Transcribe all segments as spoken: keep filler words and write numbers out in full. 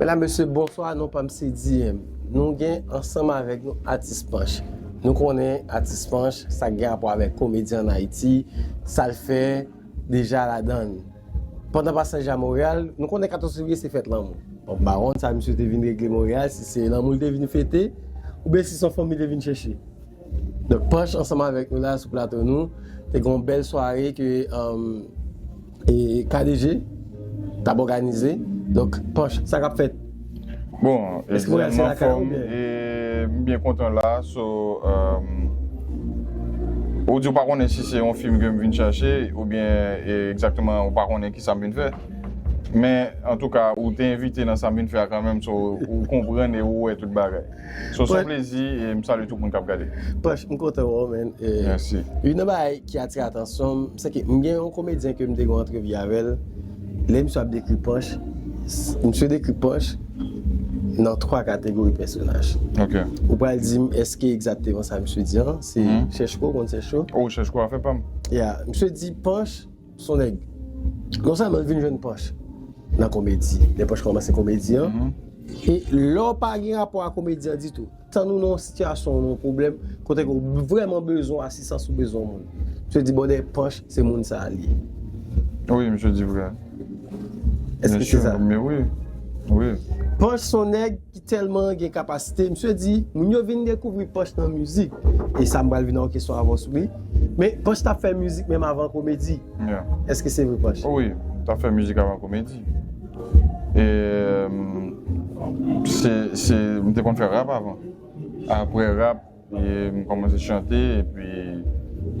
Medam, mesye, bonswa. Non pa m se D M. Nou gen ansanm avèk nou atis Panch. Nou konnen atis Panch, sa k gen rapò avèk komedi ann Ayiti, sa l fè deja ladan l. Pandan pasaj li a Monreyal, nou konnen katòz fevriye se fèt lanmou. Bon, m pa konn sa misye te vin regle Monreyal, si se lanmou li te vin fete, oubyen si se yon fanm li te vin chèche. Donk, Panch ansanm avèk nou la sou plato nou, te gen yon bèl sware ke, um, e, K D G t ap òganize. Donk, Panch, sa k ap fèt? Bon, èske w rete lakay ou byen? E, m byen kontan la, so, um, ou di w pa konnen si se yon fim ke m vin chache, oubyen e, egzakteman ou pa konnen ki sa m vin fè. Men, antouka, ou te envite nan sa m vin fè a kanmenm, so, ou konprann e ou wè tout bagay. So, se yon plezi e m salye tout moun k ap gade. Panch, m kontan wè w, man. Mèsi. Youn nan bagay ki atire atansyon m, se ke m gen yon komedyen ke m te gen yon antrevi avè l. Lè misye ap dekri Panch, misye dekri Panch nan twa kategori pèsonaj. Ok. Ou pral di m èske egzakteman sa misye di an, se Chèchko, ou konn Chèchko? Oh, Chèchko afè pa m. Ya, misye di Panch se yon nèg. Non sèlman l vin jwenn Panch nan komedi, lè Panch kòmanse komedi an, e lè w pa gen rapò a komedi an ditou, tann ou nan yon sitiyasyon, nan yon pwoblèm, kote ke w vrèman bezwen asistans, ou bezwen yon moun. Misye di, brother, Panch se moun sa a li ye. Wi, misye di vre. Èske se sa? Men wi. Wi. Panch se yon nèg ki tèlman gen kapasite. Misye di, moun yo vin dekouvri Panch nan mizik. E sa m pral vin nan yon kesyon avè w sou li. Men Panch t ap fè mizik menm avan komedi. Èske se vre, Panch? Wi, m t ap fè mizik avan komedi. E, se, se, m te konn fè rap avan. Apre rap, e m kòmanse chante, epi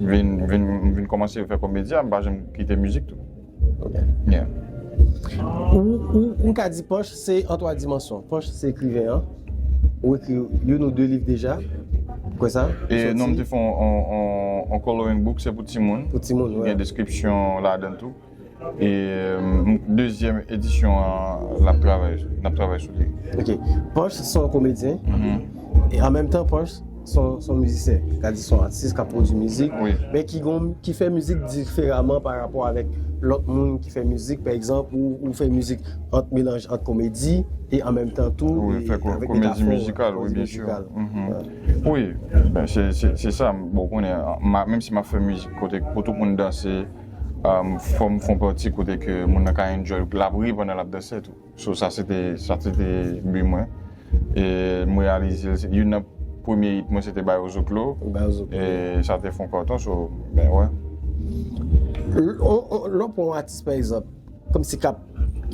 m vin, m vin, m vin kòmanse fè komedi a, m pa janm kite mizik tou. Ok. Yeah. Ou, ou, ou ka di Panch se an twa dimansyon. Panch se ekriven an. Ou ekri youn ou de liv deja. Ou kwè sa? E non, m te fè yon, yon, yon, yon coloring book, se pou timoun. Pou timoun, wi. Gen deskripsyon ladan l tou. E, m, dezyèm edisyon an, n ap travay, n ap travay sou li. Ok. Panch se yon komedyen. E an menm tan, Panch se yon, se yon mizisyen. Sa di se yon atis k ap pwodui mizik. Wi. Men ki gon, ki fè mizik diferaman pa rapò avèk lòt moun ki fè mizik. Pa egzanp, ou, ou fè mizik ant, melanj ant komedi e an menm tan tou, wi, e fè ko-, avèk komedi mizikal, wi, byen si. Wi. Ben, se, se, se sa, bon, ou konnen, menm si m ap fè mizik kote pou tout moun danse, um, fò m fè yon pati kote ke moun nan ka enjoy, l ap ri pandan l ap danse tou. So, sa se te, sa se te bi mwen. E m reyalize l, se, youn nan premye hit mwen, se te Bayo Zoklo. Bayo Zoklo. E sa te fè yon kàton, so, ben, wè. L-, on, on, lè w pran yon atis, pa egzanp, kòmsi k ap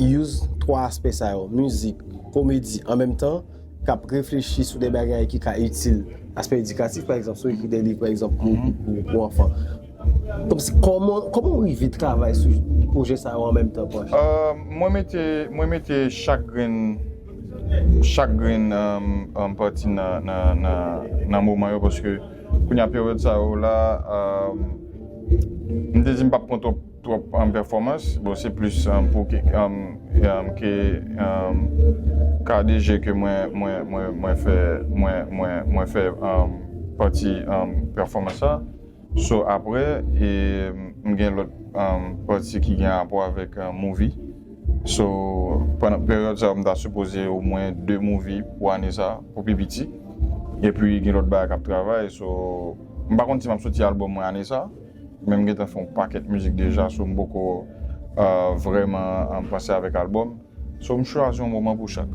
use twa aspè sa yo, mizik, komedi, an menm tan, k ap reflechi sou de bagay ki ka itil, aspè edikatif, pa egzanp, si w ekri de liv, pa egzanp, pou, pou, pou, pou anfan. Kòmsi, kòman, kòman w rive travay sou pwojè sa yo an menm tan, Panch? Euh, mwen mete, mwen mete chak grenn, chak grenn, euh, euh, pati nan, nan, nan, nan moman yo, paske kounye a peryòd sa yo la, euh, m te di m p ap pran twòp, twòp, euh, pèfòmans. Bon, se plis, euh, pou ke, euh, euh, ke, euh, K D G ke mwen, mwen, mwen, mwen fè, mwen, mwen, mwen fè, euh, pati, euh, pèfòmans sa. So, apre, e, m gen lòt, um, pati ki gen rapò avèk, um, movie. So, pandan peryòd sa, m ta sipoze omwen de movie pou ane sa, pou pi piti. Epi, gen lòt bagay k ap travay. So, m pa konn si m ap soti albòm mwen ane sa, men m gentan fè yon pakèt mizik deja, so m poko, uh, vrèman, um, panse avèk albòm. So, m chwazi yon moman pou chak.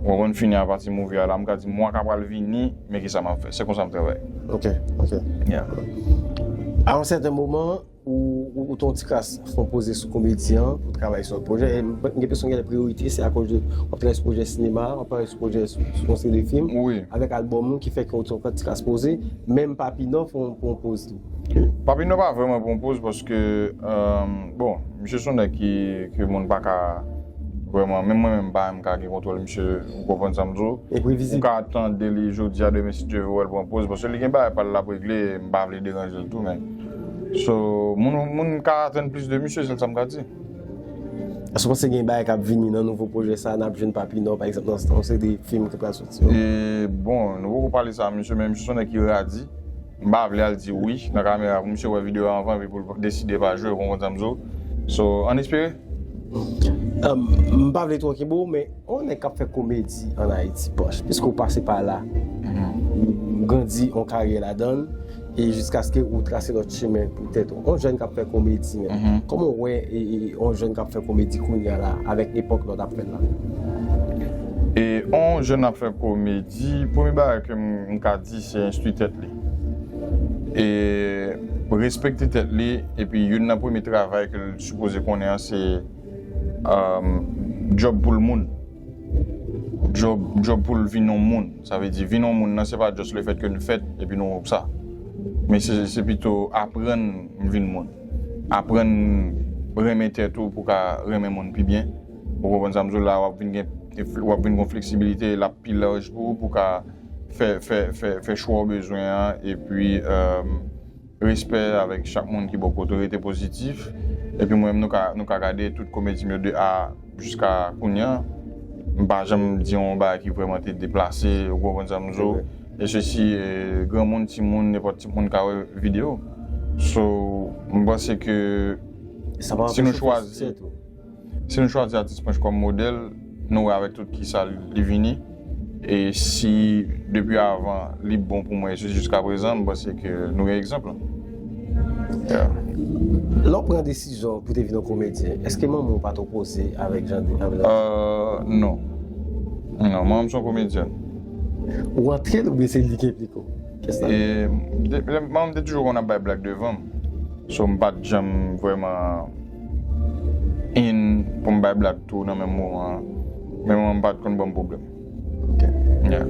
Mwen konn fini apati movie a la, m ka di mwa k ap pral vini, men kisa m ap fè. Se konsa m travay. Ok, ok. Yeah. A yon sèten moman, ou, ou, ou te yon ti kras fè yon poze sou komedi an, pou travay sou lòt pwojè. E m gen enpresyon gen de priyorite, se akoz de w ap travay sou pwojè sinema, w ap travay sou pwojè sou, sou yon seri de fim, wi, avèk albòm ou ki fè ke w te yon ti kras poze, menm Papi Nò fè yon, fè yon poz tou. Papi Nò pa vrèman pran poz paske, euh, bon, misye se yon nèg ki, ke moun pa ka vrèman, menm mwen menm m pa menm ka gen kontwòl misye, ou konprann sa m di w? Enprevizib. Ou ka tande li jodi a, demen si Dye vle w wè l pran poz, paske li gen bagay pa l l ap regle, m pa vle deranje l tou, men. So, moun, moun ka atann plis de misye, se sa m ka di. Èske w panse gen bagay k ap vini nan nouvo pwojè sa, n ap jwenn Papi Nò, pa egzanp, nan yon seri de fim ki pral soti yo? E, bon, nou poko pale sa a misye, men misye se yon nèg ki radi. M pa vle al di wi nan kamera pou misye wè videyo a anvan, epi pou l deside pa jwe, ou konprann sa m di w. So, ann espere. Um, m pa vle twò kenbe w, men yon nèg k ap fè komedi ann Ayiti, Panch, piske w pase pa la, ou grandi yon karyè ladan l, e jiskaske ou trase lòt chemen pou tèt ou. Yon jèn k ap fè komedi, men kòman w wè e, e, yon jèn k ap fè komedi kounye a la, avèk epòk lè w t ap fè l la? E yon jèn ap fè komedi, premye bagay ke m, m ka di, se enstwi tèt li. E respekte tèt li, epi youn nan premye travay ke l sipoze konnen an, se um, djòb pou l moun. Djòb, djòb pou l vin yon moun. Sa vle di, vin yon moun nan, se pa just le fèt ke n fèt, epi nou sa. Men se, se pito aprann vin moun. Aprann renmen tèt ou pou ka renmen moun pi byen. Ou konprann sa m di w la, w ap vin gen, w ap vin gen fleksibilite, l ap pi laj pou ou, pou ka fè, fè, fè, fè chwa w bezwen an, epi um, respè avèk chak moun ki bò kote w, rete pozitif. Epi mwen menm, nou ka, nou ka gade tout komedi m yo de A jiska kounye a. M pa janm di yon bagay ki vrèman te deplase, ou konprann sa m di w. E sesi, e, granmoun, timoun, nenpòt timoun ka wè videyo. So, m panse ke si nou chwazi, si nou chwazi atis Panch kòm modèl, nou wè avèk tout ki sa li vini. E si depi avan li bon pou mwen, e se jiska prezan, m panse ke nou gen egzanp lan. Yeah. Lè w pran desizyon pou te vin yon komedyen, èske manman w pa t opoze avèk jan de, avèk jan de... Euh, non. Non, manman m se yon komedyèn. Ou antre l oubyen se li ki enplike w? Kèst la? E de- de- manman m te toujou konn ap bay blag devan m. So m pa t janm vrèman in pou m bay blag tou nan menm moman an. Men manman m pa t konn ban m pwoblèm. Ok. Yeah.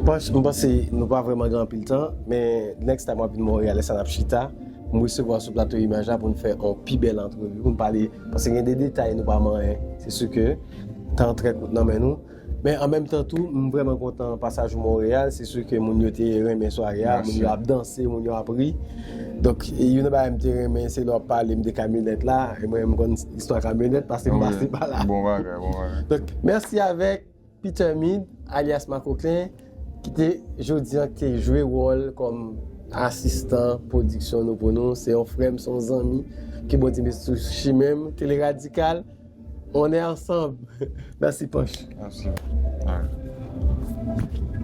Panch, m panse nou pa vrèman gen anpil tan, men next time w ap vin Monreyal, lè sa n ap chita, m resevwa w sou plato Imaj la pou n fè yon pi bèl antrevi, pou n pale, paske gen de detay nou pa manyen. Se si ke tan trè kout nan men nou. Men an menm tan tou, m vrèman kontan pasaj ou Monreyal. Se si ke moun yo te renmen sware a, moun yo ap danse, moun yo ap ri. Donk, e youn nan bagay m te renmen, se lè w ap pale m de kamyonèt la. E mwen, m konn istwa kamyonèt paske m pase pa la. Bon bagay, bon bagay. Donk, mèsi avèk Peter Mid, alyas Makoklen, ki te jodi an ki te jwe wòl kòm asistan pwodiksyon nou pou nou. Se yon frè m, se yon zanmi ke Bondye met sou chimen m. Tele Radikal, on est ensemble. Mèsi, Panch. Mèsi. Alright.